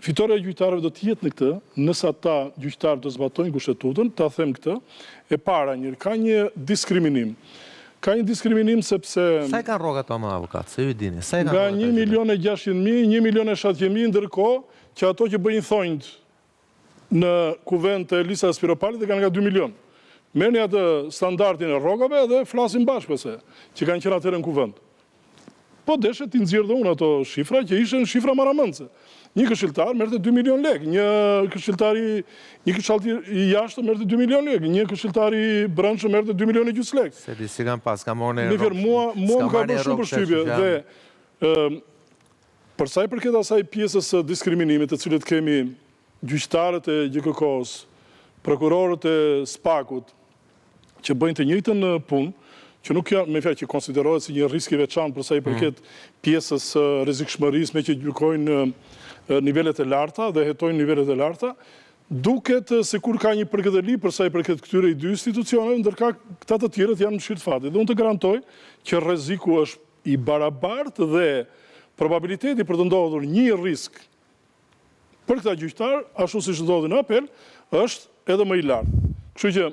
Fitorja e gjyqtarëve do të jetë në këtë, nëse ata gjyqtarë do zbatojnë kushtetutën, ta them këtë, e para një, ka një diskriminim. Ka një diskriminim sepse Sa i kanë rrogat ato më avokat, se ju i dini, sa i kanë nga rrogat një ata milion e 600.000, 1 milion e 700.000, ndërkohë që ato që bëjnë thonjtë në kuvend të Elisa Spiropalit e kanë nga 2 milion. Merrni atë standardin e rrogave dhe flasim bashkë pse, që kanë qenë atëherë në kuvend. Po deshe t'i nxjerr dhe unë ato shifra që ishin shifra marramendëse. Një këshilltar merrte 2 milion lekë, një këshilltar i një këshilltar i jashtëm merrte 2 milion lekë, një këshilltar i brendshëm merrte 2 milion e gjysmë lekë. Se di si kam pas, kam marrë në rrogë. Mua mua më ka bërë shumë përshtypje dhe ë për sa i përket asaj pjesës së diskriminimit të cilët kemi gjyqtarët e GJKKO-s, prokurorët e SPAK-ut, që bëjnë të njëjtën punë, që nuk janë, me fjalë që konsiderohet si një risk i veçantë për sa i mm. përket pjesës së rrezikshmërisë meqë gjykojnë nivelet e larta dhe hetojnë nivelet e larta, duket sikur ka një përkëdheli për sa i përket këtyre i dy institucioneve, ndërkaq këta të tjerët janë në mëshirë të fatit. Dhe unë të garantoj që rreziku është i barabartë dhe probabiliteti për të ndodhur një risk për këta gjyqtarë, ashtu siç ndodhi në apel, është edhe më i lartë. Kështu që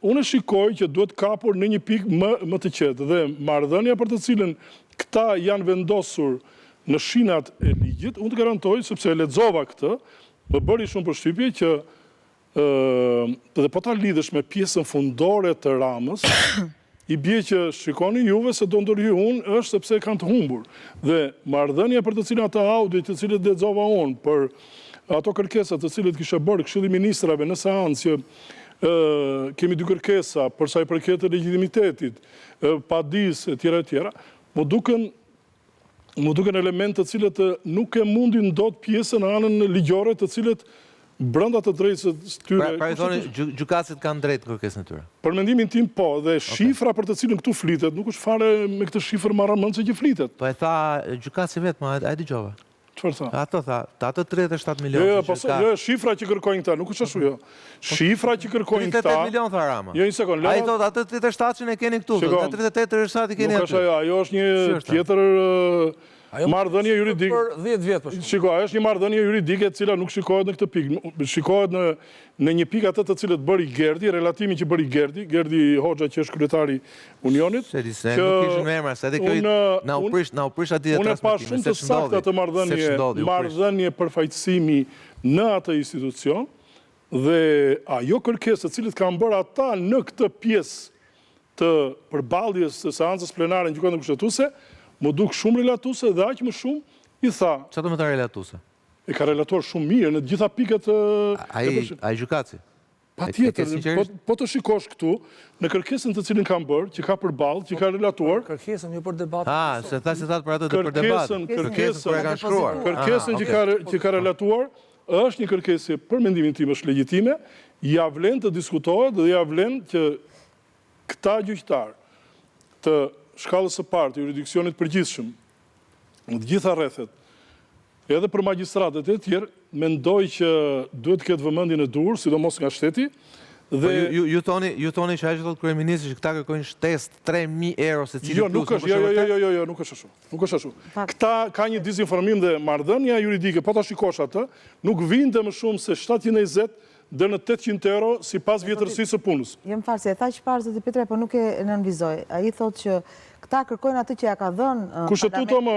unë e shikoj që duhet kapur në një pikë më më të qetë dhe marrëdhënia për të cilën këta janë vendosur në shinat e ligjit, unë të garantoj sepse e lexova këtë, më bëri shumë përshtypje që Dhe po ta lidhësh me pjesën fundore të Ramës, i bie që shikoni juve se do ndërhyj unë, është sepse kanë të humbur. Dhe marrëdhënia për të cilën atë audio të cilët lexova unë, për ato kërkesa të cilët kishte bërë Këshilli i Ministrave në seancë që kemi dy kërkesa për sa i përket legjitimitetit, padisë etj etj, m'u dukën M'u duken elementë të cilët nuk e mundin dot pjesën në anën ligjore të cilët brenda të drejtës së tyre. Pra, pra ju thoni gjykatësit kanë drejtë në kërkesën e tyre. Për mendimin tim po, dhe shifra për të cilën këtu flitet nuk është fare me këtë shifër marramendëse që flitet. Po e tha gjykatësi vetë, ma e dëgjova. Çfarë tha? Ato tha, të ato 37 milionë. Jo, jo, po jo, jo, shifra që kërkojnë këta, nuk është ashtu jo. Shifra që kërkojnë këta. 38 milionë tha Rama. Jo, një sekond, Ai thotë ato 37 e keni këtu, thotë, 38 37 i keni aty. Nuk është ajo, ajo është një tjetër marrëdhënie juridike. Për 10 vjet për shembull. Shiko, ajo është një marrëdhënie juridike e cila nuk shikohet në këtë pikë. Shikohet në në një pikë atë të cilët bëri Gerdi, relatimin që bëri Gerdi, Gerdi Hoxha që është kryetari Unionit, Se di se nuk ishin me emra, se edhe kjo na u prish, na u prish atë ditë transmetimi. Unë e pashë shumë të saktë atë marrëdhënie, marrëdhënie përfaqësimi në atë institucion dhe ajo kërkesë të cilët kanë bërë ata në këtë pjesë të përballjes së seancës plenare në Gjykatën Kushtetuese, m'u duk shumë relatuese dhe aq më shumë i tha. Çfarë do të thotë relatuese? E ka relatuar shumë mirë në të gjitha pikat e Ai ai gjykatësi. Patjetër, po, po të shikosh këtu, në kërkesën të cilën kanë bërë, që ka përballë, që ka relatuar. Kërkesën, jo për debat. Ah, se tha se thatë për atë për debat. Kërkesën, kërkesën, kur e kanë shkruar. Kërkesën që ka që ka relatuar është një kërkesë për mendimin tim është legjitime, ia vlen të diskutohet dhe ia vlen që këta gjyqtarë të shkallës së parë të juridiksionit përgjithshëm në të gjitha rrethet, Edhe për magjistratët e tjerë, mendoj që duhet të ketë vëmendjen e duhur, sidomos nga shteti, dhe Po ju ju thoni, ju thoni që ajo që thotë kryeministri që këta kërkojnë shtesë 3000 euro secili Jo, nuk është, jo, jo, jo, jo, jo, jo, nuk është ashtu. Nuk është ashtu. Këta ka një dezinformim dhe marrëdhënia juridike, po ta shikosh atë, nuk vinte më shumë se 720 deri në 800 euro sipas vjetërsisë së punës. Jo, më fal, se e tha që parë zoti Petraj, po nuk e nënvizoi. Ai thotë që këta kërkojnë atë që ia ka dhënë Kushtetuta më,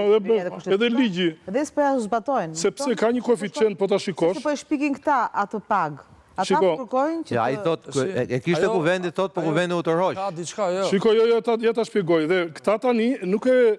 edhe ligji. Dhe s'po ia zbatojnë. Sepse ka një koeficient, po ta shikosh. Sepse po e shpikin këta atë pagë. Ata po kërkojnë që të... Ai thotë, e kishte kuvendi, thotë, po kuvendi u tërhoq. Ka diçka, jo. Shiko, jo, jo, ja ta shpjegoj. Dhe këta tani nuk e...